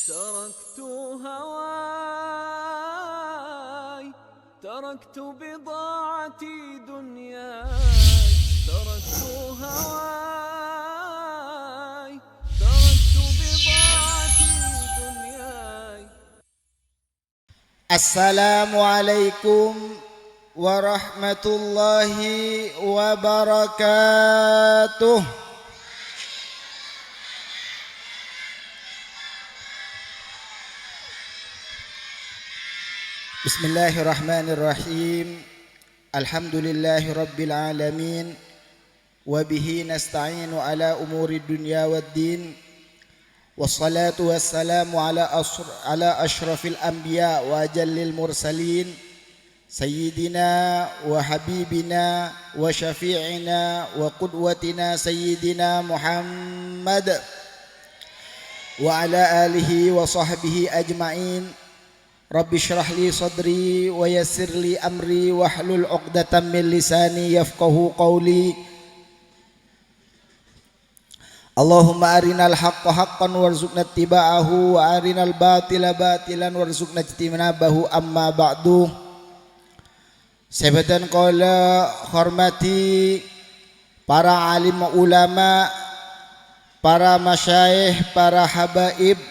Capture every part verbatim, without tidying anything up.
تركت هواي، تركت بضاعتي دنياي، تركت هواي، تركت بضاعتي دنياي. Assalamualaikum warahmatullahi wabarakatuh. Bismillahirrahmanirrahim. Alhamdulillahirabbil alamin. Wa bihi nasta'inu ala umuri dunya waddin. Wassalatu wassalamu ala asr-, ala asyrafil anbiya wa ajallil mursalin, sayyidina wa habibina wa syafi'ina wa qudwatina sayyidina Muhammad wa ala alihi wa sahbihi ajma'in. Rabbi shrah li sadri wa yassir li amri wahlul 'uqdatam min lisani yafqahu qawli. Allahumma arinal haqqa haqqan warzuqna ittiba'ahu wa arinal batila batilan warzuqna ijtinabahu, amma ba'du. Sè bâdhân kaulâ hormadhi para alim ulama, para masyayikh, para habaib,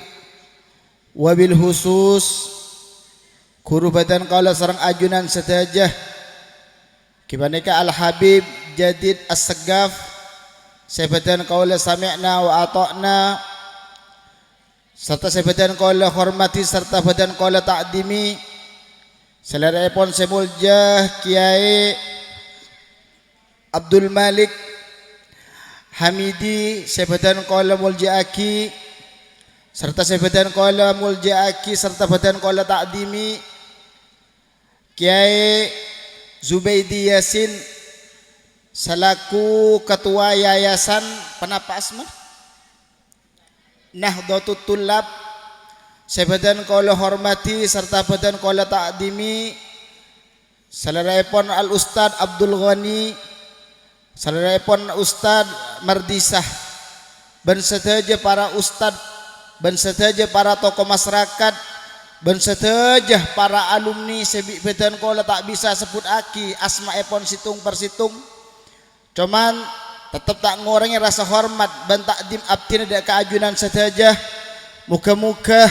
wabil khusus ghuru bâdhân kaulâ sareng ajunan sadhâjâ. Ghâpanèka Al-Habib Jadid As-Segaf, sè bâdhân kaulâ sami'na wa ata'na, sarta sè bâdhân kaulâ hormadhi sarta bâdhân kaulâ ta'dhimi, salèra'èpon sè molja Kèyaè Abdul Malik Hamidi, sè bâdhân kaulâ molja'aghi, sarta sè bâdhân kaulâ molja'aghi sarta bâdhân kaulâ ta'dhimi, Kèyaè Zubaidi Yasin, salaku ketua Yayasan, ponapa asma? Nahdlatut Thullab, sè bâdhân kaulâ hormadhi sarta bâdhân kaulâ ta'dhimi, salèra'èpon Al Ustad Abdul Ghani, salèra'èpon Ustad Mardisah, bân sadhâjâ para ustad, bân sadhâjâ para tokoh masarakat, bân sadhâjâ para alumni sè bi' bâdhân kaulâ ta' bisa sebbhuttaghi asmaèpon sèttong per sèttong. Coman, tettep ta' ngorangè rasa hormat bân ta'dhim abdhina dâ' ka ajunan sadhâjâ. Moghâ-moghâ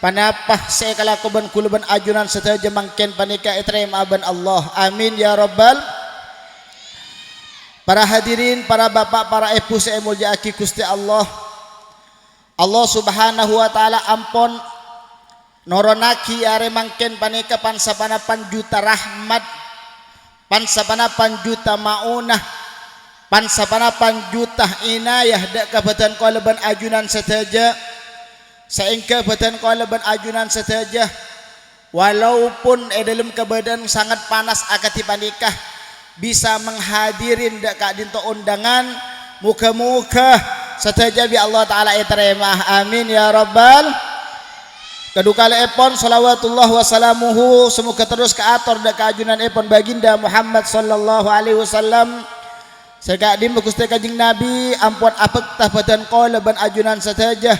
ponapa sè èkalako bân kaulâ bân ajunan sadhâjâ mangkèn panèka ètarèma'a bân Allah. Amin, ya rabbal. Para hadirin, para bapa', para èbhu sè èmolja'aghi Ghustè Allah. Allah Subhanahu wa Ta'ala ampon noronnaghi arè mangkèn panèka pan-sapanapan juta rahmat, pan-sapanapan juta maunah, pan-sapanapan juta inayah dâ' ka bâdhân kaulâ bân ajunan sadhâjâ, saèngghâ bâdhân kaulâ bân ajunan sadhâjâ Walaupun è dâlem kabâdâ'ân sanget panas akadhi panèka, bisa menghadirin dâ' ka'dinto ondangan, moghâ-moghâ sadhâjâ bi' Allah Ta'ala ètarèma. Amin, ya rabbal. Kadhuwâ kalèèpon, shalawatullah wa salamuhu, samoghâ terros kaator dâ' ka ajunanèpon Baginda Muhammad sallallahu alaihi wasallam. Sè ka'dimma Ghustè Kanjeng Nabi ampon abhâkta bâdân kaulâ bân ajunan sadhâjâ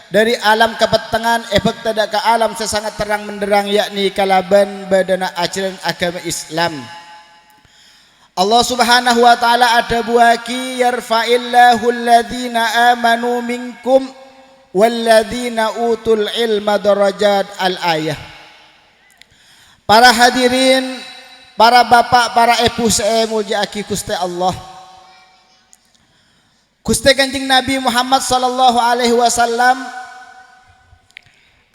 dhâri alam kapettengngan èbhâkta dâ' ka alam sè sanget terrang-menderrang, yakni kalabân bâdâna ajhâlân aghâma Islam. Allah Subhanahu wa Ta'ala adhâbuwâghi, "Yarfa'illahu alladhina amanu minkum walladzina utul ilma darajat." Al-ayah. Para hadirin, para bapa', para èbhu sè èmoljâ'aghi Ghustè Allah. Ghustè Kanjeng Nabi Muhammad sallallahu alaihi wasallam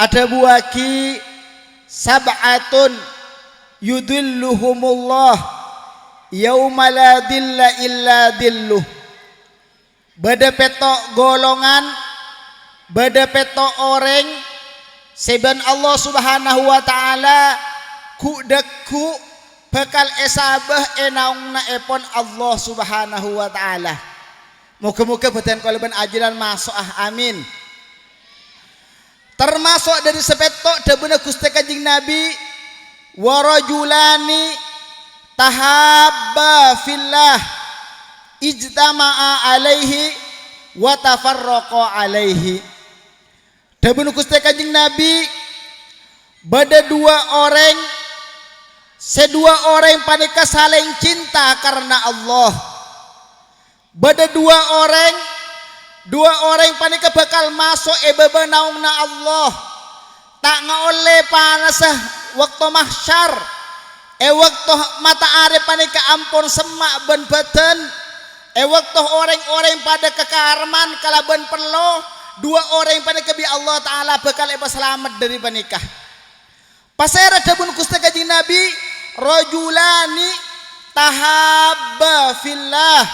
adhâbuwâghi, "Sab'atun yudhilluhumullah yauma la dhilla illa dhilluh." Bâdâ pètto' golongan, bâdâ pètto' orèng sè bân Allah Subhanahu wa Ta'ala ghu'-, dhâggu' bhâkal èsabâ è naongna'èpon Allah Subhanahu wa Ta'ala. Moghâ-moghâ bâdân kaulâ bân ajunan maso'a. Amin. Tamaso' dhâri sapètto' dhâbuna Ghustè Kanjeng Nabi, "Wa rajulani tahabba fillah, ijtama'a alaihi wa tafarraqa alaihi." Dhâbuna Ghustè Kanjeng Nabi, "Bâdâ duwâ' orèng, sè duwâ' orèng panèka salèng cinta karana Allah." Bâdâ duwâ' orèng, duwâ' orèng panèka bhâkal maso' è bâbâ naongnga Allah. Ta' ngaollè panassa bâkto mahsyar. È bâkto mata'arè panèka ampon semma' bân bâdân, è bâkto orèng-orèng padâ kakareman kalabân pello, duwâ' orèng panèka bi' Allah Ta'ala bhâkal èpasalamet dhâri panèka. Pasèra dhâbuna Ghustè Kanjeng Nabi, "Rajulani tahabba fillah,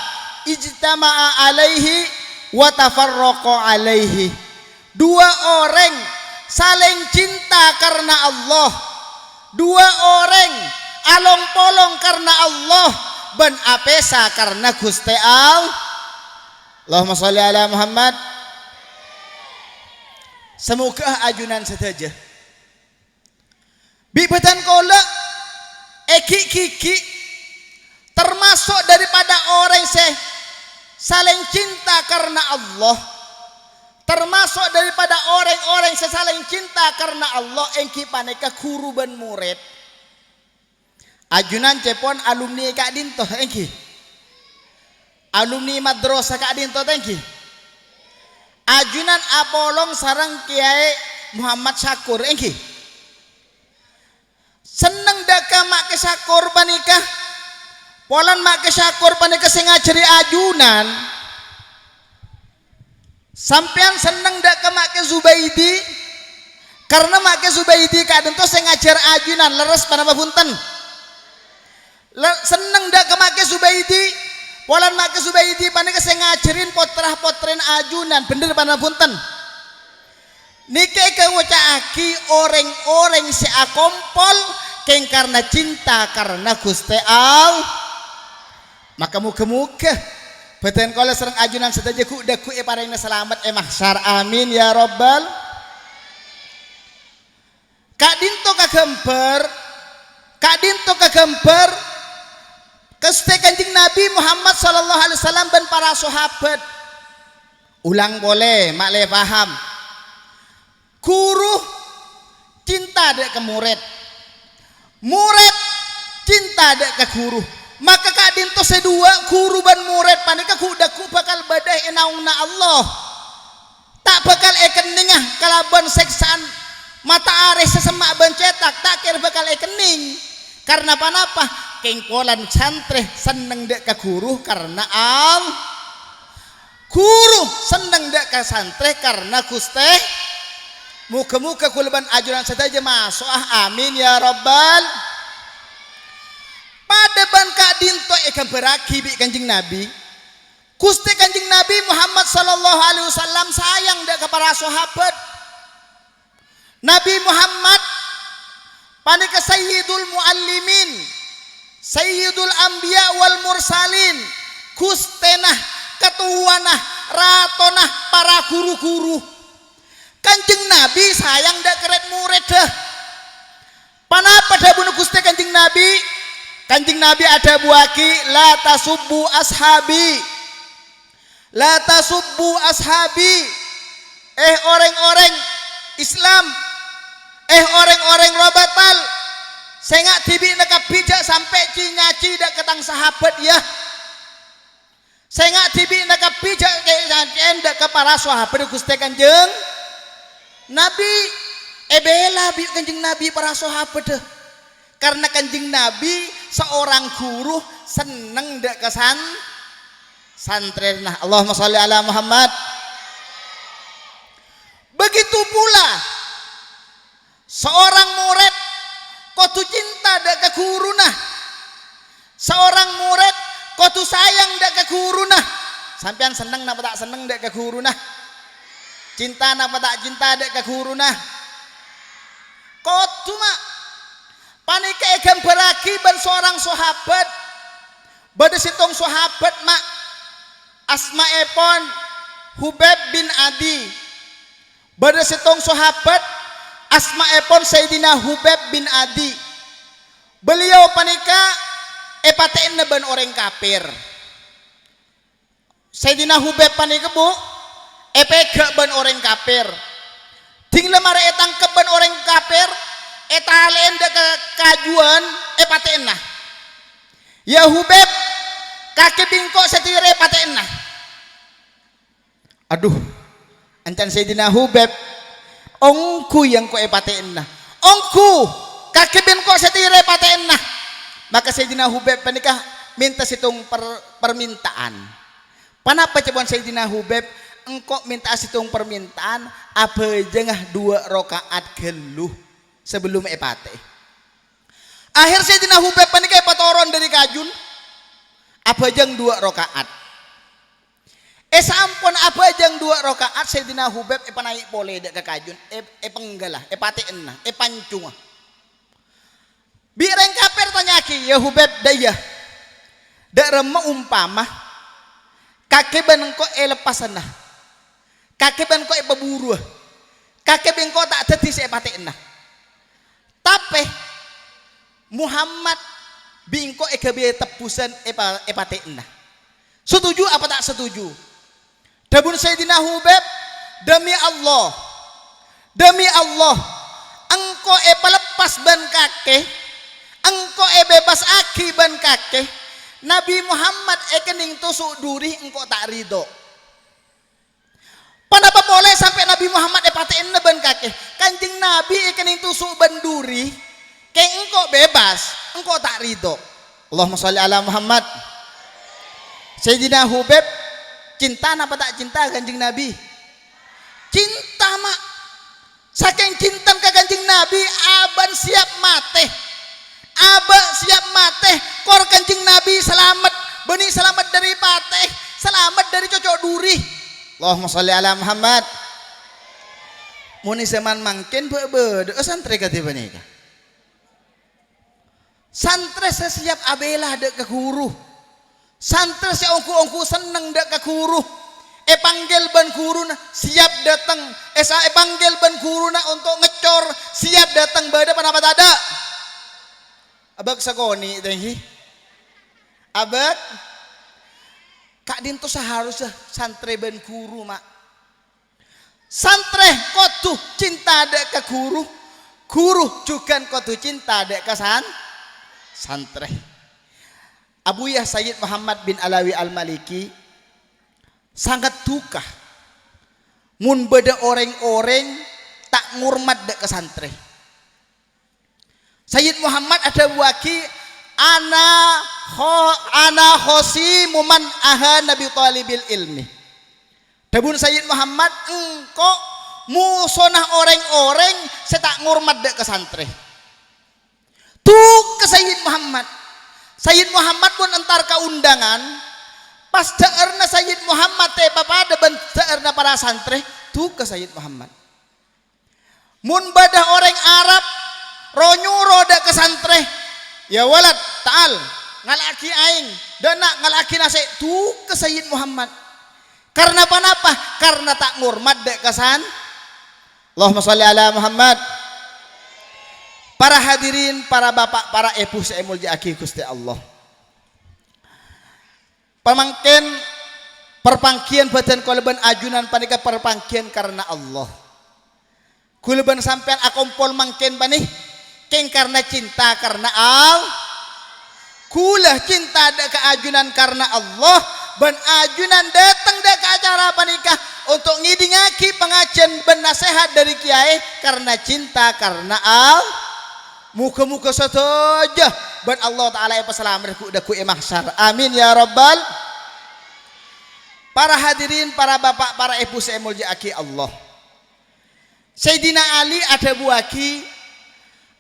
ijtama'a alaihi wa tafarraqa alaihi." Duwâ' orèng salèng cinta karana Allah. Duwâ' orèng along-polong karana Allah bân apèsa karana Ghustè All-, Allahumma sholli ala Muhammad. Samoghâ ajunan sadhâjâ bi' bâdân kaulâ èghi'-ghigghi' tamaso' dâripada orèng sè salèng cinta karana Allah. Tamaso' dâripada orèng-orèng sè salèng cinta karana Allah èngghi panèka ghuru bân morèd. Ajunan cèpon alumni ka'dinto, èngghi? Alumni madrasah ka'dinto, ta' èngghi? Ajunan apolong sareng Kèyaè Muhammad Syakur, èngghi? Senneng dâ' ka Ma' Kè Syakur panèka? Polana Ma' Kè Syakur panèka sè ngajhâri ajunan. Sampèyan senneng dâ' ka Ma' Kè Zubaidi? Karana Ma' Kè Zubaidi ka'dinto sè ngajhâr ajunan, lerres panapa bhunten? Le-, senneng dâ' ka Ma' Kè Zubaidi? Polana Ma' Kè Zubaidi panèka sè ngajhârin potra-potrèna ajunan, bhendher panapa bhunten? Nèka èkoca'aghi orèng-orèng sè akompol kèng karana cinta karana Ghustè All-, Maka moghâ-moghâ bâdân kaulâ sareng ajunan sadhâjâ ghu'-, dhâggu' èparèngana salamet è mahsyar. Amin, ya rabbal. Ka'dinto kaghâmbhâr, ka'dinto kaghâmbhâr Ghustè Kanjeng Nabi Muhammad sallallahu alaihi wasallam bân para sahabat. Ulang polè, ma'lè paham. Ghuru cinta dâ' ka morèd. Morèd cinta dâ' ka ghuru. Maka ka'dinto sè duwâ', ghuru bân morèd panèka ghu'-, dhâggu' bhâkal bâdâ è naongnga Allah. Ta' bhâkal èkennènga kalabân sèksaan mata'arè sè semma' bân cètak, ta' kèra bhâkal èkennèng. Karna ponapa? Kèng polana santrè senneng dâ' ka ghuru karna All-, Ghuru senneng dâ' ka santrè karna Ghustè. Moghâ-moghâ kaulâ bân ajunan sadhâjâ maso'a. Amin ya rabbal. Padâ bân ka'dinto èghâmbhârraghi bi' Kanjeng Nabi, Ghustè Kanjeng Nabi Muhammad sallallahu alaihi wasallam sayang dâ' ka para sahabat. Nabi Muhammad panèka Sayyidul Muallimin, Sayyidul Anbiya wal Mursalin, Ghustèna, katowana, ratona para ghuru-ghuru. Kanjeng Nabi sayang dâ' ka rèd-morèdda. Ponapa dhâbuna Ghustè Kanjeng Nabi? Kanjeng Nabi adhâbuwaghi, "La tasubbu ashabi." "La tasubbu ashabi." Eh, orèng-orèng Islam, eh, orèng-orèng Robatal, sènga' dhibi'na kabbhi jhâ' sampè' ci-nyaci dâ' ka tang sahabat, ya. Sènga' dhibi'na kabbhi jhâ' kè-, nyancè'èn dâ' ka para sahabat Ghustè Kanjeng Nabi. Èbhèla bi' Kanjeng Nabi para sahabatta. Karna Kanjeng Nabi seorang guru senneng dâ' ka san-, santrèna. Allahumma shalli ala Muhammad. Begitu pula seorang murid kodhu cinta dâ' ka ghuruna. Seorang murid kodhu sayang dâ' ka ghuruna. Sampèyan senneng napa ta' senneng dâ' ka ghuruna? Cinta napa ta' cinta dâ' ka ghuruna? Kodhu, ma'. Panèka èghâmbhârraghi bân seorang sahabat. Bâdâ sèttong sahabat, ma'. Asmaèpon Hubaib bin Adi. Bâdâ sèttong sahabat, asmaèpon Sayyidina Hubaib bin Adi. Beliau panèka èpatè'èna bân orèng kafir. Sayyidina Hubaib panèka, Bu, èpèghâ' bân orèng kafir. Ding la marè ètangkep bân orèng kafir, ètalè'è dâ' ka-, kajuwân, èpatè'ana. "Ya Hubeb, kakè bi' engko' satèya èpatè'ana." Adhu, ancan Sayyidina Hubeb, ongghu ya engko' èpatè'ana. Ongghu, kakè bi' engko' satèya èpatè'ana. Maka Sayyidina Hubeb panèka mènta sèttong per-, parmènta'an. Ponapa ca'èpon Sayyidina Hubeb, "Engko' mènta'a sèttong parmènta'an, abhâjângnga duwâ' raka'at ghâllu sabellunna èpatè'è." Akhèr Sayyidina Hubeb panèka èpatoron dâri kajun, abhâjâng duwâ' raka'at. È saampon abhâjâng duwâ' raka'at, Sayyidina Hubeb èpanaè' polè dâ' ka kajun, è-, èpenggala, èpatè'ana, èpancungnga. Bi' rèng kafir tanya'aghi, "Ya Hubeb, dâ' iyâ, dâ' remma ompama kakè bân engko' èleppasana, kakè bân engko' èpaburuwâ, kakè bi' engko' ta' dhâddhi sè èpatè'ana. Tapè Muhammad bi' engko' èghâbâyâ tebbhusân èpa-, èpatè'ana. Setuju apa ta' setuju?" Dhâbuna Sayyidina Hubeb, "Demi Allah, demi Allah, engko' èpaleppas bân kakè, engko' èbebassaghi bân kakè, Nabi Muhammad èkennèng toso' dhuri engko' ta' ridho. Ponapa polè sampè' Nabi Muhammad èpatè'ana bân kakè? Kanjeng Nabi èkennèng toso' bân dhuri, kèng engko' bebas, engko' ta' ridho." Allahumma shalli ala Muhammad. Sayyidina Hubeb cinta napa ta' cinta Kanjeng Nabi? Cinta, ma'. Sakèng cintana ka Kanjeng Nabi, abâ' siap matè. Abâ' siap matè, kor Kanjeng Nabi salamet, bânnè salamet dâri patè, salamet dâri coco' dhuri. Allahumma shalli ala Muhammad. Mon è zaman mangkèn bâ'-, bâdâ'â santrè kadhi panèka. Santrè sè siap abhilâ dâ' ka ghuru. Santrè sè ongghu-ongghu senneng dâ' ka ghuru. Èpanggil bân ghuruna, siap dâteng. È sa-, èpanggil bân ghuruna onto' ngècor, siap dâteng. Bâdâ ponapa tadâ'? Abâ' sakonè', tèngghi. Abâ'. Ka'dinto saharusnya santrè bân ghuru, ma'. Santrè kodhu cinta dâ' ka ghuru, ghuru jhughân kodhu cinta dâ' ka san-, santrè. Abuya Sayyid Muhammad bin Alawi Al-Maliki sanget duka mon bâdâ orèng-orèng ta' ngormat dâ' ka santrè. Sayyid Muhammad adhâbuwâghi, "Ana kho-, ana khosimu man ahana bi thalibil ilmi." Dhâbuna Sayyid Muhammad, "Engko' mosona orèng-orèng sè ta' ngormat dâ' ka santrè." Duka Sayyid Muhammad. Sayyid Muhammad mon entar ka undangan, pas dhâ'ârna Sayyid Muhammad ta' èpapadâ bân dhâ'ârna para santrè, duka Sayyid Muhammad. Mon bâdâ orèng Arab ro-nyoro dâ' ka santrè, "Ya walad, ta'al, ngala'aghi aèng, dâ' na' ngala'aghi nasè'," duka Sayyid Muhammad. Karna ponapa? Karna ta' ngormat dâ' ka san-, Allahumma shalli ala Muhammad. Para hadirin, para bapa', para èbhu sè èmoljâ'aghi Ghustè Allah. Pamangkèn, parpangghiyân bhâdhân kaulâ bân ajunan panèka parpangghiyân karna Allah. Kaulâ bân sampèyan akompol mangkèn panè, kèng karna cinta karna Al-, kaulâ cinta dâ' ka ajunan karna Allah, bân ajunan dâteng dâ' ka acara panèka onto' ngèdingngaghi pangajhiyân bân nasèhat dâri kèyaè karna cinta karna Al-, Moghâ-moghâ sadhâjâ bân Allah Ta'ala èpasalamet ghu'-, dâgghu' è mahsyar. Amin, ya Rabbal. Para hadirin, para bapa', para èbhu sè èmoljâ'aghi Allah. Sayyidina Ali adhâbuwâghi,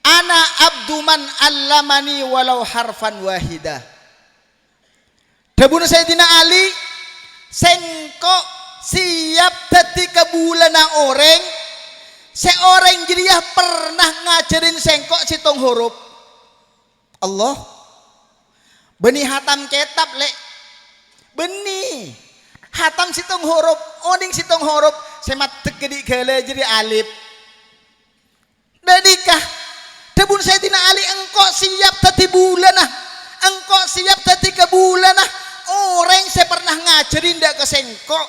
"Ana abdu man allamani walau harfan wahida." Dhâbuna Sayyidina Ali, "Sèngko' siyap dhâddhi kabulâna orèng sè orèng jârèya pernah ngajhârin sèngko' sèttong horop." Allah. Bânnè hatam kètab, Lè'. Bânnè. Hatam sèttong horop, onèng sèttong horop, sè maddhek kèdhi' ghâlâ jârèya alif. Ghânèka, dhâbuna Sayyidina Ali, "Engko' siyap dhâddhi bulâna, engko' siyap dhâddhi kabulâna orèng sè pernah ngajhâri dâ' ka sèngko'."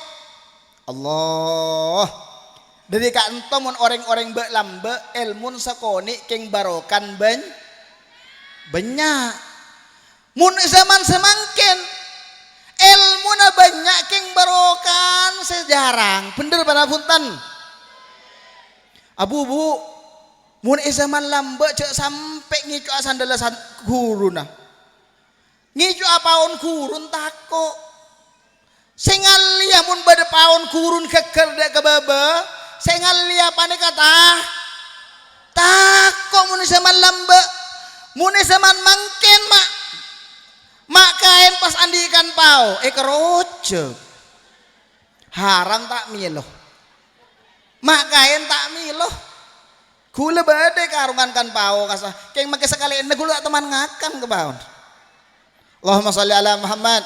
Allah. Dhâddhi ka'dinto mon orèng-orèng bâ'-lambâ', èlmon sakonè' kèng barokan bân-, bânnya'. Mon è zaman samangkèn, èlmona bânnya' kèng barokan sè jhârâng. Bhender para bhunten? Abu, Bu, mon è zaman lambâ' jhâ' sampè' ngèco'a sandhâlla san-, ghuruna. Ngèco'a paon ghurun tako'. Sè ngallèya mon bâdâ paon ghurun ghâggâr dhâ' ka bâbâ, sè ngallèya panèka ta-, tako' mon è zaman lambâ'. Mon è zaman mangkèn, ma', ma' kaèn pas andi' kan pao, èkarojhâk. Haram ta' mèlo. Ma' kaèn ta' mèlo. Ghulâ bâdâ è karongan kan pao kasa. Kèng makè sakalè'enna ghulâ ta' toman ngakan ka paon. Allahumma shalli ala Muhammad.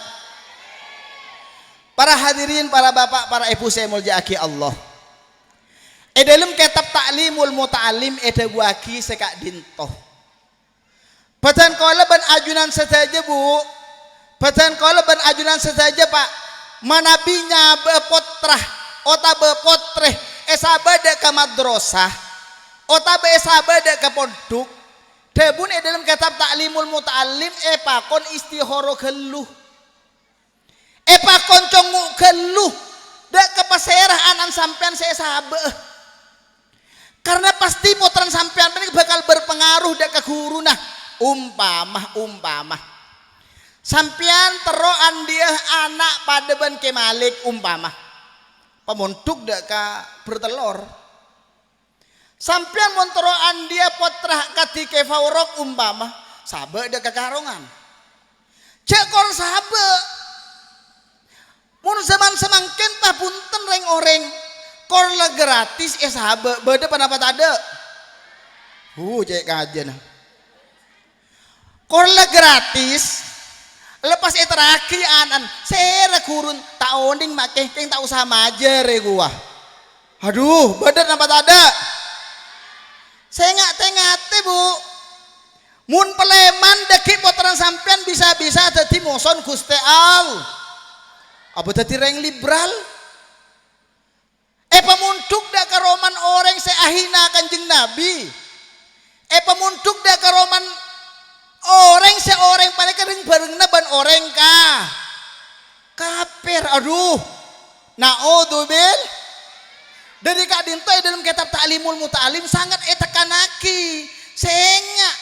Para hadirin, para bapa', para èbhu sè èmoljâ'aghi Allah. È dhâlem kètab Ta'limul Muta'allim èdhâbuwâghi sè ka'dinto. Bhâdhân kaulâ bân ajunan sadhâjâ, Bu. Bhâdhân kaulâ bân ajunan sadhâjâ, Pa', manabi nyabâ pottra otabâ pottrè èsabâ dhâ' ka madrasah otabâ èsabâ dhâ' ka pondhuk, dhâbuna è dhâlem kètab Ta'limul Muta'allim èpakon istihara ghâllu. Èpakon congngo' ghâllu dhâ' ka pasèra ana'na sampèyan sè èsabâ'â. Karna pastè pottrana sampèyan panèka bhâkal berpengaruh dhâ' ka ghuruna. Umpama, umpama, sampèyan terro andi'â ana' padâ bân Kè Malik, umpama, pamondhuk dhâ' ka Bertellor. Sampèyan mon terro andi'â pottra kadhi Kè Faurok, umpama, sabâ' dhâ' ka karongan. Jhâ' kor sabâ'. Mon zaman samangkèn, pabhunten rèng-orèng, kor la gratis èsabâ', bâdâ ponapa tadâ'? Hu, cè' kajâna. Kor la gratis, lepas èterraghi ana'na, sèra ghurun ta' onèng makè, kèng ta' osa majâr è ghuwa. Adhu, bâdâ napa tadâ'? Sènga' tè-ngatè, Bu. Mon palèman dhâggi' pottrana sampèyan bisa-bisa dhâddhi mosona Ghustè All-, apa dhâddhi rèng liberal? Èpamondhuk dhâ' ka romana orèng sè ahina Kanjeng Nabi. Èpamondhuk dhâ' ka romana orèng sè orèng panèka rèng-bhârengngana bân orèng ka-, kafir. Adhu. Na'udzubil-, Dhâri ka'dinto è dhâlem kètab Ta'limul Muta'allim sanget ètekkanaghi, sènga'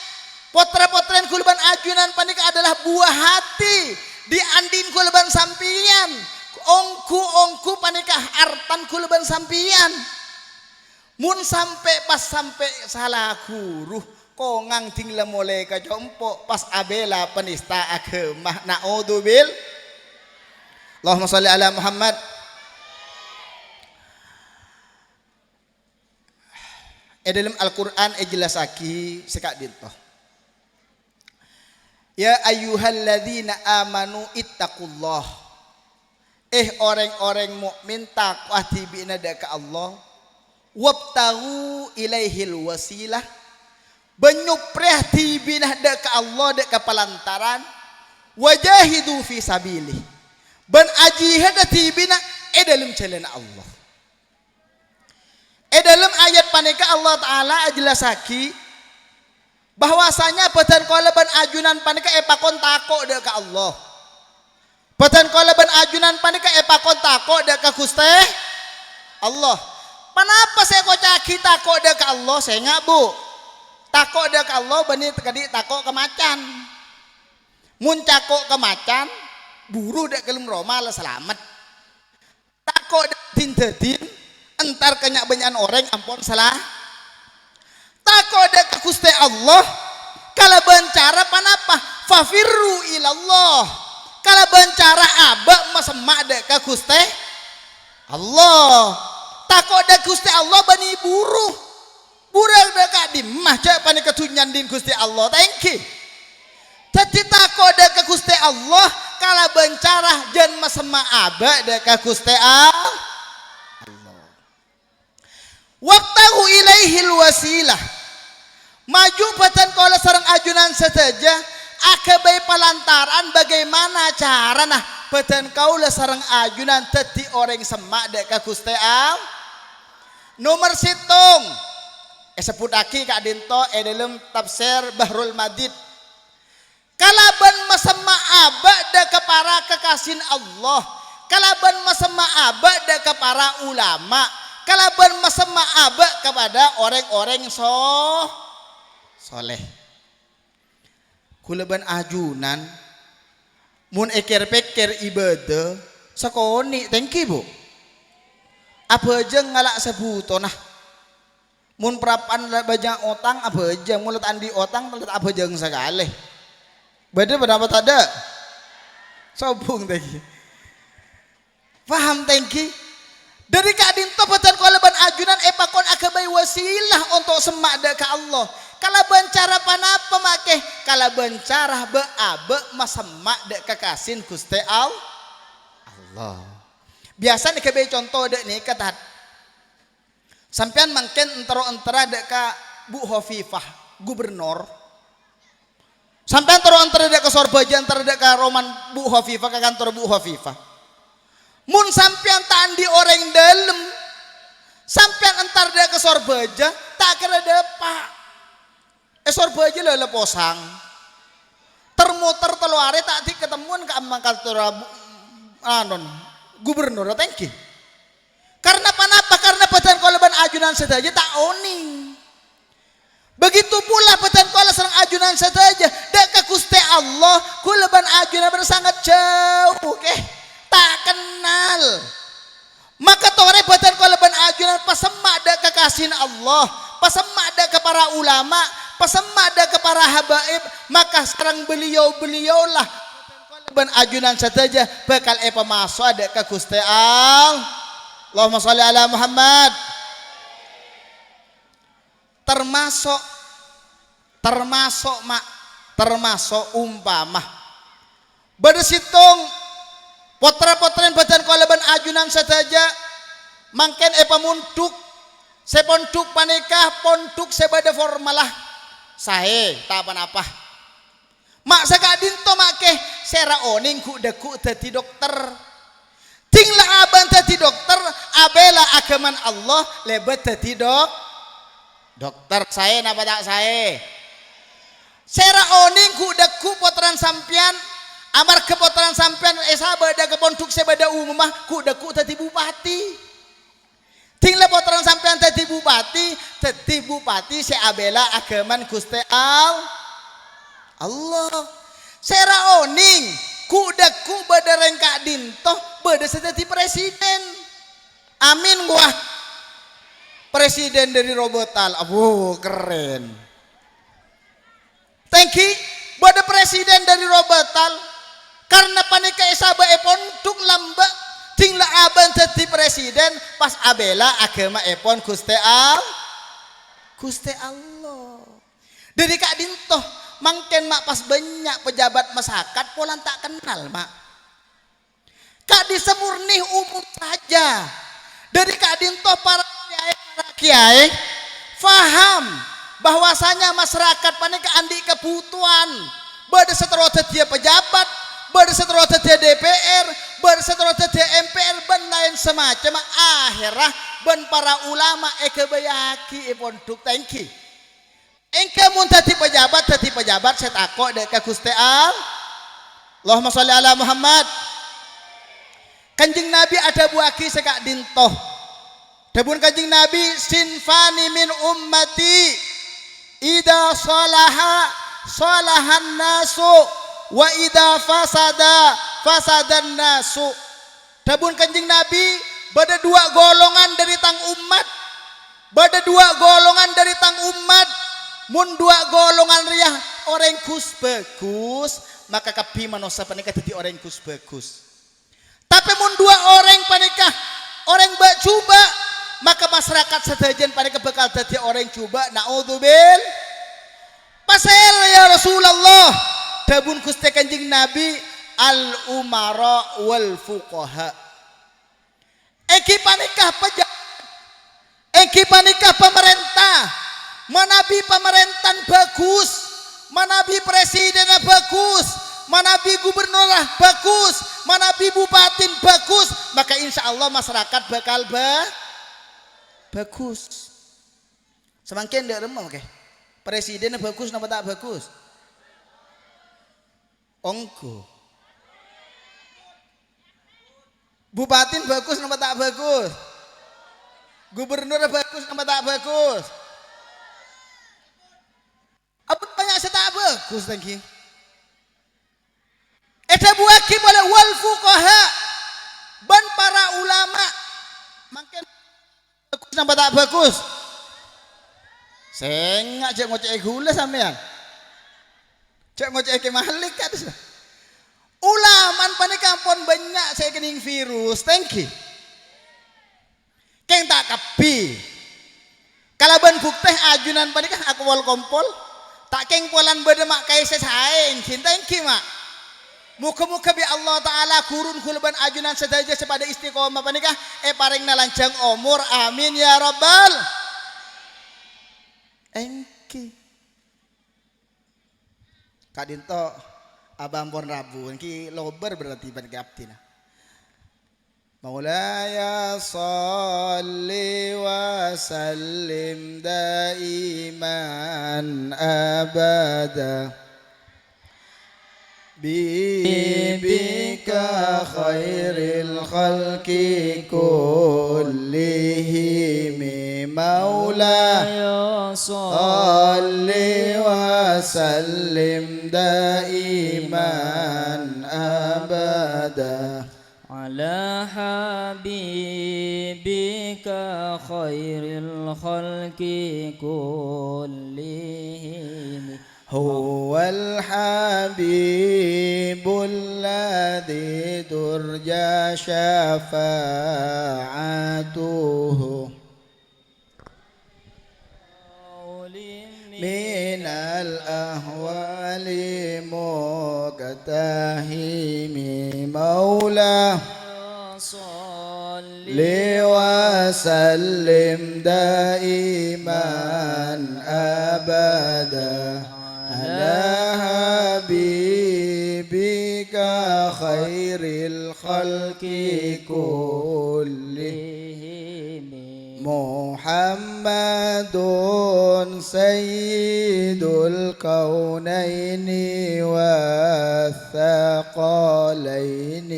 pottra-pottrèna ghulâ bân ajunan panèka adalah buwâ hati dhi'-andhi'na ghulâ bân sampèyan, ongghu-ongghu panèka artana ghulâ bân sampèyan. Mon sampè' pas sampè' sala ghuru, kongang dhing la molè ka compo' pas abhilâ panista aghâma. Na'udzubil-, Allahumma shalli ala Muhammad. È dhâlem Al-Qur'an èjellassaghi sè ka'dinto. "Ya ayyuhalladzina amanu ittaqullah." Eh, orèng-orèng mukmin, tako'a dhibi'na dhâ' ka Allah. "Wabtaghu ilaihil wasilah." Bân nyoprèya dhibi'na dhâ' ka Allah, dhâ' ka palantaran. "Wajahidu fi sabilih." Bân ajihâdhâ dhibi'na è dhâlem jhâlânna Allah. È dhâlem ayat panèka Allah Ta'ala ajellassaghi bahwasanya bhâdhân kaulâ bân ajunan panèka èpakon tako' dhâ' ka Allah. Bhâdhân kaulâ bân ajunan panèka èpakon tako' dhâ' ka Ghustè Allah. Ponapa sè èkoca'aghi tako' dhâ' ka Allah? Sènga', Bu. Tako' dhâ' ka Allah bânnè kadhi tako' ka macan. Mon tako' ka macan, buru dhâ' ka dhâlem roma la salamet. Tako' dhâ' din-dhâdin, entar ka nya'-bânnya'an orèng ampon sala-, tako' dhâ' ka Ghustè Allah, kalabân cara ponapa? Fafirru ilallah. Kalabân cara abâ' masemma' dhâ' ka Ghustè Allah. Tako' dhâ' Ghustè Allah bânnè buru. Buru dhâ' ka'dimma, jhâ' panèka dhunnya dhin Ghustè Allah, ta' ènggi? Dhâddhi tako' dhâ' ka Ghustè Allah kalabân cara jhân masemma' abâ' dhâ' ka Ghustè All-, Allah. "Wabtaghu ilaihil wasilah." Maju bhâdhân kaulâ sareng ajunan sadhâjâ aghâbây palantaran bagaimana carana bhâdhân kaulâ sareng ajunan dhâddhi orèng semma' dhâ' ka Ghustè All-, Nomer sèttong, èsebbhuttaghi ka'dhinto è dhâlem tafsir Bahrul Madid. Kalabân masemma' abâ' dâ' ka para kakasin Allah, kalabân masemma' abâ' dâ' ka para ulama, kalabân masemma' abâ' kapadâ orèng-orèng so-, soleh. Ghulâ bân ajunan, mon èkèr-pèkkèr ibâdâ, sakonè' tèngghi, Bu. Abhâjâng ngala' sabhutona. Mon parappa'na la bânnya' otang, abhâjâng. Mon la ta' andi' otang, la ta' abhâjâng sakalè. Bâdâ ponapa tadâ'? Sobung tèngghi. Paham tèngghi? Dhâri ka'dhinto bhâdhân kaulâ bân ajunan èpakon aghâbây wasilah onto' semma' dâ' ka Allah. Kalabân cara ponapa, Ma' Kè? Kalabân cara bâ'-abâ' masemma' dâ' kakasin Ghustè All-, Allah. Biyasana èghâbây conto dâ' nèka, Tad. Sampèyan mangkèn entara-entara dâ' ka Bu Khofifah, gubernur. Sampèyan terro entara dâ' ka Sorbhâjâ, entara dâ' ka romana Bu Khofifah, ka kantorra Bu Khofifah. Mon sampèyan ta' andi' orèng dhâlem, sampèyan entar dâ' ka Sorbhâjâ, ta' kèra dâpa'. È Sorbhâjâ la, la posang. Ter-moter tello arè ta' andi' katemmowan ka'amma kantorra Bu-, anon, gubernur, tèngghi. Karna ponapa? Karna bhâdhân kaulâ bân ajunan sadhâjâ ta' onèng. Begitu pula bhâdhân kaulâ sareng ajunan sadhâjâ dâ' ka Ghustè Allah, kaulâ bân ajunan bâdâ sanget jhâu, kè, ta' kennal. Maka torè bhâdhân kaulâ bân ajunan pasemma' dâ' ka kakasin Allah, pasemma' dâ' ka para ulama, pasemma' dâ' ka para habaib, maka sareng beliau-beliaulah bân ajunan sadhâjâ bhâkal èpamaso'a dâ' ka Ghustè All-, Allahumma shalli ala Muhammad. Termaso', termaso', Ma', termaso' umpama bâdâ sèttong pottra-pottrèn bhâdhân kaulâ bân ajunan sadhâjâ mangkèn èpamondhuk. Sè pondhuk panèka pondhuk sè bâdâ formalla. Saè, ta' ponapa. Ma' saka'dinto, Ma' Kè, sèra onèng ghu'-dhagghu' dhâddhi dokter. Dhing la abâ'na dhâddhi dokter, abhilâ aghâmana Allah lèbât dhâddhi dok-, dokter. Saè napa ta' saè? Sèra onèng ghu'-dhagghu' pottrana sampèyan, amarghâ pottrana sampèyan èsabâ' dâ' ka pondhuk sè bâdâ umumma, ghu'-dhagghu' dhâddhi bupati. Dhing la pottrana sampèyan dhâddhi bupati, dhâddhi bupati sè abhilâ aghâmana Ghustè All-, Allah. Sèra onèng, ghu'-dhagghu' bâdâ rèng ka'dinto, bâdâ sè dhâddhi presiden. Amin, ghuwâ. Presiden dâri Robatal. Abu, kerrèn. Tèngghi, bâdâ presiden dâri Robatal. Karna panèka èsabâ' è pondhuk lambâ', dhing la abâ'na dhâddhi presiden, pas abhilâ aghâmaèpon Ghustè All-, Ghustè Allah. Dâri ka'dinto, mangkèn, Ma', pas bânnya' pejabat masakat polana ta' kennal, Ma'. Ka'dissa murni umum saja. Dâri ka'dinto para kiyaè, para kiyaè faham bahwasanya masarakat panèka andi' kabhutowan. Bâdâ sè terro dhâddhiyâ pejabat, bâdâ sè terro dhâddhiyâ D P R, bâdâ sè terro dhâddhiyâ M P R, bân laèn samacemma. Ahèrra bân para ulama èghâbâyyâghi è pondhuk tèngghi. Èngghâ mon dhâddhi pejabat, dhâddhi pejabat sè tako' dâ' ka Ghustè All-, Allahumma shalli ala Muhammad. Kanjeng Nabi adhâbuwâghi sè ka'dinto. Dhâbuna Kanjeng Nabi, "Sinfani min ummati, idza shalaha, shalahan nasu, wa idza fasada, fasadan nasu." Dhâbuna Kanjeng Nabi, "Bâdâ duwâ' golongan dâri tang ommat. Bâdâ duwâ' golongan dâri tang ommat. Mon duwâ' golongan rèya orèng ghus-bhâghus, maka kabbhi manossa panèka dhâddhi orèng ghus-bhâghus. Tapè mon duwâ' orèng panèka orèng bâ'-jhubâ', maka masarakat sadhâjâna panèka bhâkal dhâddhiyâ orèng jhubâ'." Na'udzubil-, Pasèra, ya Rasulullah? Dhâbuna Ghustè Kanjeng Nabi, "Al-umara wal fuqaha." Èngghi panèka peja-, èngghi panèka pamarènta. Manabi pamarèntana bhâghus, manabi presidenna bhâghus, manabi gubernurra bhâghus, manabi bupatina bhâghus, maka insya Allah masarakat bhâkal bhâ-, Bhâghus. Samangkèn dâ' remma, oke. Presidenna bhâghus napa ta' bhâghus? Ongghu. Bupatin bhâghus napa ta' bhâghus? Gubernur bhâghus napa ta' bhâghus? Abâ' bânnya' sè ta' bhâghus, ta' ènggi. Èdhâbuwâghi polè wal fuqaha bân para ulama. Mangkèn bhâghus napa ta' bhâghus? Sènga' jhâ' ngocè'è ghulâ sampèyan. Jhâ' ngocè'è Kè Malik, kan? Ulama panèka ampon bânnya' sè èkennèng virus, ta' ènggi. Kèng ta' kabbhi. Kalabân buktè ajunan panèka akowol-kompol, ta' kèng polana bâdâ ma' kaè sè saè, ènggi ta' ènggi, ma'? Moghâ-moghâ bi' Allah Ta'ala ghurun ghulâ bân ajunan sadhâjâ sè padâ istiqomah panèka èparèngana lanjhâng omor. Amin, ya rabbal. Ènggi. Ka'dinto abâ' ampon rabu, ènggi lobâr berarti bân kè abdhina. مولاي صل وسلم دائما أبدا. بك خير الخلق كلهم. مولاي صل وسلم دائما أبدا. على حبيبك خير الخلق كلهم. هو الحبيب الذي ترجى شفاعته. من الأهوال مقتحم. مولاي صل وسلم دائما أبدا على حبيبك خير الخلق كلهم. محمد سيد الكونين والثقلين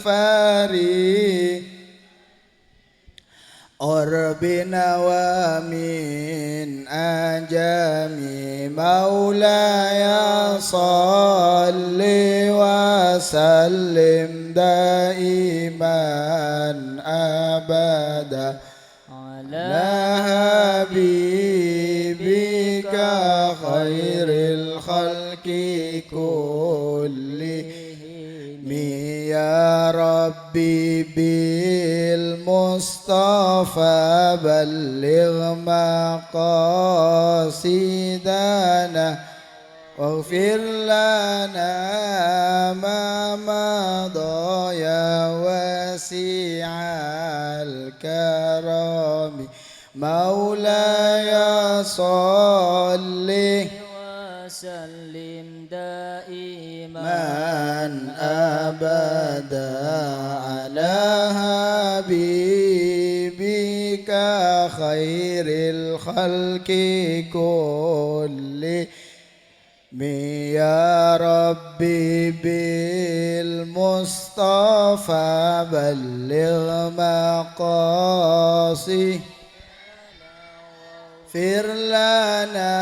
والفريق عرب ومن عجم. مولاي صل وسلم دائما أبدا على حبيبك خير الخلق كلهم. يا ربي بالمصطفى بلغ مقاصدنا واغفر لنا ما مضى يا واسع الكرم. مولاي صل وسلم دائما أبدا على حبيبك خير الخلق كلهم. يا ربي بالمصطفى بلغ مقاصدنا واغفر لنا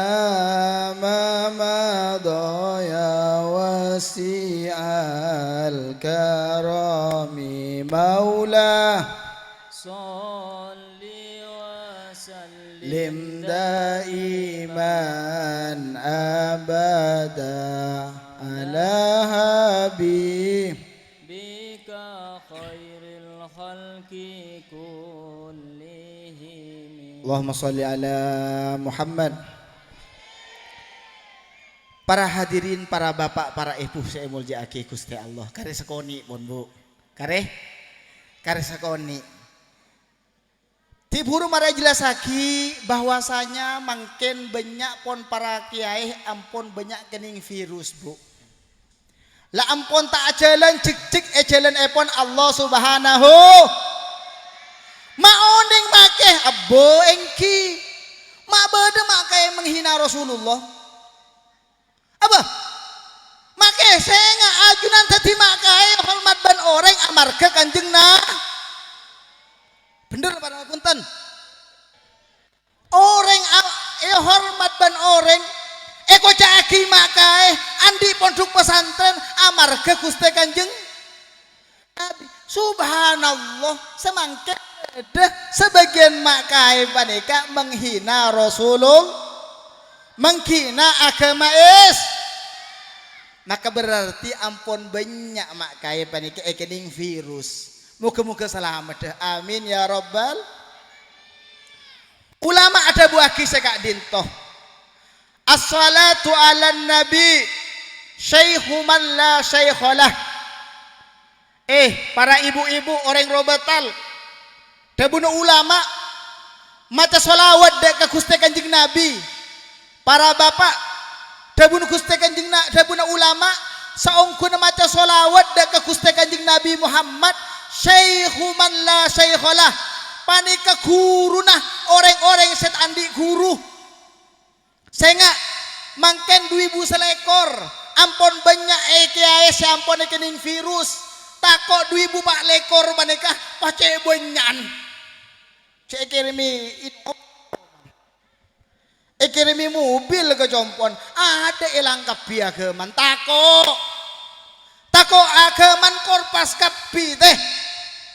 ما مضى يا واسع الكرم. مولاي صل وسلم دائما أبدا على حبيبك خير الخلق كلهم. اللهم صل على محمد. Para hadirin, para bapa', para èbhu sè èmoljâ'aghi Ghustè Allah. Karè sakonè' pon, Bu. Karè? Karè sakonè'. Dhi buru marè jellassaghi bahwasanya mangkèn bânnya' pon para kèyaè ampon bânnya' kennèng virus, Bu. La ampon ta' ajhâlân jhekjhek è jhâlân èpon Allah Subhanahu. Ma' onèng ma' Kè, abbo èngghi. Ma' bâdâ ma' kaè menghina Rasulullah. Apa? Ma' kè sènga' ajunan dhâddhi ma' kaè hormat bân orèng amarghâ Kanjeng Na-, bhender para bhunten. Orèng a-, èhormat bân orèng, èkoca'aghi ma' kaè, andi' pondhuk pesantren amarghâ Ghustè Kanjeng Nabi. Subhanallah, samangkèn bâdâ sabâgiyân ma' kaè panèka menghina Rasulul-, menghina aghâma Is-, maka berarti ampon bânnya' ma' kaè panèka èkennèng virus. Moghâ-moghâ salameddhâ. Amin ya rabbal. Ulama adhâbuwâghi sè ka'dinto, "As-salatu 'alan nabi syaikhu man la syaikha lah." Eh, para ibu-ibu, orèng robatal, dhâbuna ulama, maca shalawat dâ' ka Ghustè Kanjeng Nabi. Para bapa', dhâbuna Ghustè Kanjeng Na-, dhâbuna ulama, saongghuna maca shalawat dâ' ka Ghustè Kanjeng Nabi Muhammad, syaikhu man la syaikha lah, panèka ghuruna orèng-orèng sè ta' andi' ghuru. Sènga', mangkèn du èbu salèkor, ampon bânnya' è kèyaè sè ampon èkennèng virus. Tako' du èbu pa' lèkor panèka pacè' bânnya'an. Sè èkèrèmè in-, èkèrèmè mobil ka compo'na, adâ' èlang kabbhi aghâman, tako'. Tako' aghâman korpas kabbhi, tè.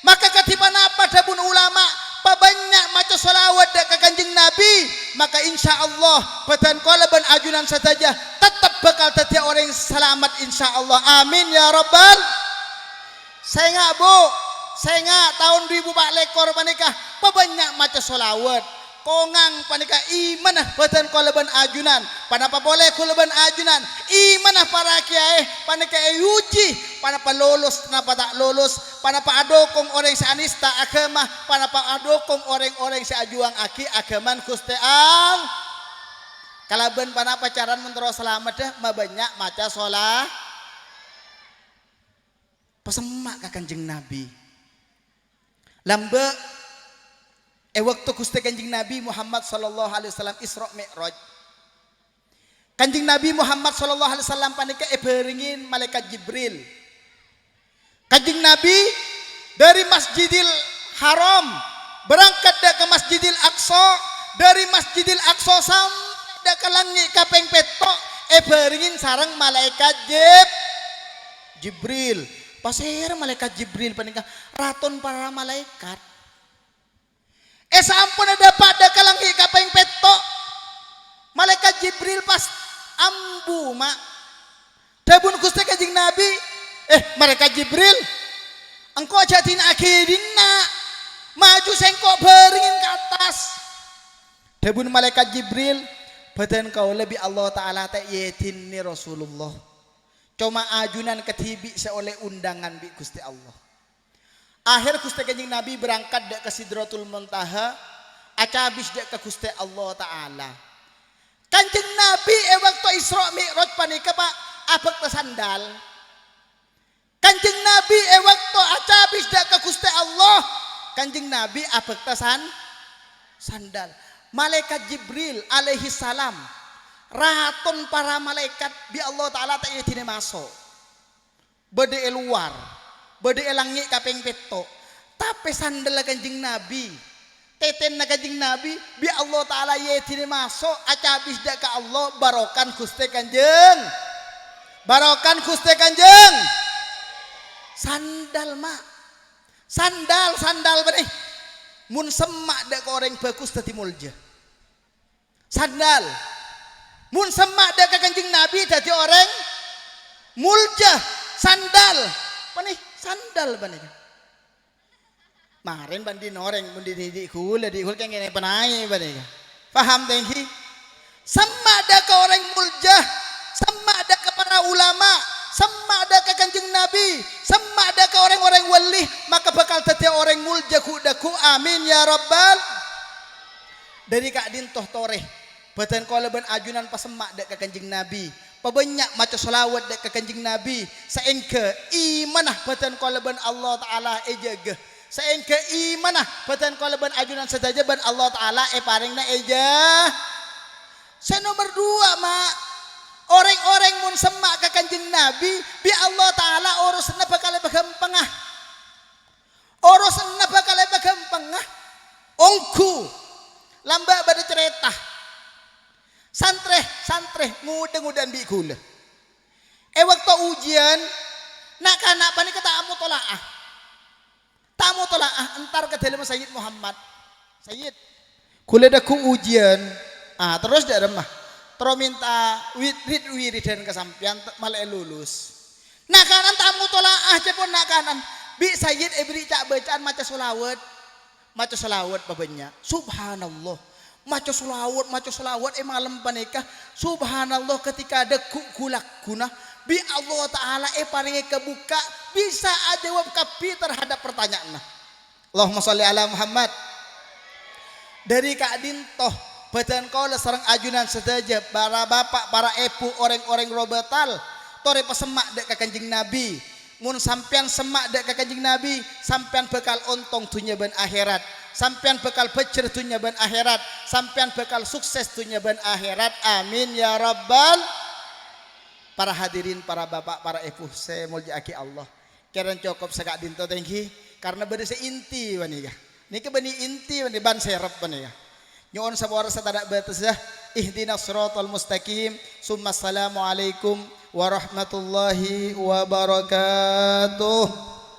Maka kadhi ponapa dhâbuna ulama, pabânnya' maca shalawat dâ' ka Kanjeng Nabi, maka insyaallah bâdân kaulâ bân ajunan sadhâjâ tettep bhâkal dhâddhiyâ orèng salamet, insyaallah. Amin, ya rabbal. Sènga', Bu, sènga', taon du èbu pa' lèkor panèka pabânnya' maca shalawat. Kongang panèka imanna bâdân kaulâ bân ajunan. Ponapa polè kaulâ bân ajunan? Imanna para kèyaè panèka èuji. Ponapa lolos, napa ta' lolos? Ponapa adhukung orèng sè anista aghâma? Ponapa adhukung orèng-orèng sè ajuwângaghi aghâmana Ghustè All-, kalabân ponapa carana mon terro salameddhâ? Mabânnya' maca shala-, pasemma' ka Kanjeng Nabi. Lambâ' è bâkto Ghustè Kanjeng Nabi Muhammad sallallahu alaihi wasallam Isra Mi'raj, Kanjeng Nabi Muhammad sallallahu alaihi wasallam panèka èbhârengngè Malaèkat Jibril. Kanjeng Nabi dâri Masjidil Haram berangkat dâ' ka Masjidil Aqsa, dâri Masjidil Aqsa sampè' dâ' ka langngè' kapèng pètto' èbhârengngè sareng Malaèkat Jib-, Jibril. Pasèra Malaèkat Jibril panèka? Raton para malaèkat. È saamponna dâpa' dâ' ka langngè' kapèng pètto', Malaèkat Jibril pas ambu, ma'. Dhâbuna Ghustè Kanjeng Nabi, "Eh, Malaèkat Jibril, engko' jhâ' dina'aghi è dinna', maju sèngko' bhârengngè ka attas." Dhâbuna Malaèkat Jibril, "Bâdân kaulâ bi' Allah Ta'ala ta' èèdhinè Rasulullah. Coma ajunan kadhibi' sè ollè undangan bi' Ghustè Allah." Akhèr Ghustè Kanjeng Nabi berangkat dâ' ka Sidratul Muntaha, acabis dâ' ka Ghustè Allah Ta'ala. Kanjeng Nabi è bâkto Isra Mi'raj panèka, Pa', abhâkta sandal. Kanjeng Nabi è bâkto acabis dâ' ka Ghustè Allah, Kanjeng Nabi abhâkta san-, sandal. Malaèkat Jibril alaihissalam, raton para malaèkat bi' Allah Ta'ala ta' èèdhinè maso'. Bâdâ è lowar, bâdâ è langngè' kapèng pètto'. Tapè sandalla Kanjeng Nabi, tètèna Kanjeng Nabi, bi' Allah Ta'ala èèdhinè maso' acabis dâ' ka Allah, barokan Ghustè Kanjeng. Barokan Ghustè Kanjeng. Sandal, ma'. Sandal, sandal bânnè. Mon semma' dâ' ka orèng bhâghus dhâddhi molja. Sandal. Mon semma' dâ' ka Kanjeng Nabi dhâddhi orèng molja. Sandal. Panè, sandal panèka. Marèn bân dhin orèng, mon dhi-, dhi-, dhi' ghulâ, dhi' ghulâ kèngèng panaè panèka. Paham, tèngghi? Semma' dâ' ka orèng molja, semma' dâ' ka para ulama, semma' dâ' ka Kanjeng Nabi, semma' dâ' ka orèng-orèng wali, maka bhâkal dhâddhiyâ orèng molja ghu'-, dâgghu'. Amin, ya rabbal. Dâri ka'dinto torè, bâdân kaulâ bân ajunan pasemma' dâ' ka Kanjeng Nabi. Pabânnya' maca shalawat dâ' ka Kanjeng Nabi, saèngghâ imanna bâdân kaulâ bân Allah Ta'ala èjâgâ. Saèngghâ imanna bhâdhân kaulâ bân ajunan sadhâjâ bân Allah Ta'ala èparèngana èja-, sè nomer duwâ', Ma', orèng-orèng mon semma' ka Kanjeng Nabi, bi' Allah Ta'ala orosanna bhâkal èpaghâmpangnga. Orosanna bhâkal èpaghâmpangnga. Ongghu, lambâ' bâdâ carèta. Santrè-santrè ngodâ-ngodâ'ân bi' ghulâ. È bâkto ujiyân, na'-kana' panèka ta' amotola'a. Ta' amotola'a, entar ka dâlemma Sayyid Muhammad. "Sayyid, ghulâ dhâggu' ujiyân." Ah, terros dâ' remma. Terro mènta wid-, rid-, wiridan ka sampèyan, te-, malè lulus. Na'-kana' ta' amotola'a, ca'èpon na'-kana'. Bi' Sayyid èbherri' ca'-bâca'an maca sholawat. Maca sholawat pabânnya'. Subhanallah. Maca sholawat, maca sholawat è malem panèka. Subhanallah, ketika dhâggu' ghu-lagghuna, bi' Allah Ta'ala èparèngè kabukka', bisa ajâwâb kabbhi terhadap partanya'anna. Allahumma sholli ala Muhammad. Dâri ka'dinto, bhâdhân kaulâ sareng ajunan sadhâjâ, para bapa', para èbhu, orèng-orèng Robatal, torè pasemma' dâ' ka Kanjeng Nabi. Mon sampèyan semma' dâ' ka Kanjeng Nabi, sampèyan bhâkal ontong dhunnya bân akhèrat. Sampèyan bhâkal bhâjjher dhunnya bân akhèrat. Sampèyan bhâkal sukses dhunnya bân akhèrat. Amin, ya rabbal. Para hadirin, para bapa', para èbhu sè èmoljâ'aghi Allah. Kèran cokop saka'dinto, tèngghi, karna bâdâ sè inti panèka. Nèka bânnè inti panèka, bân sèrep panèka. Nyo'on saporana sè tadâ' bâtessa. Ihdinas siratal mustaqim. Summa assalamualaikum warahmatullahi wabarakatuh.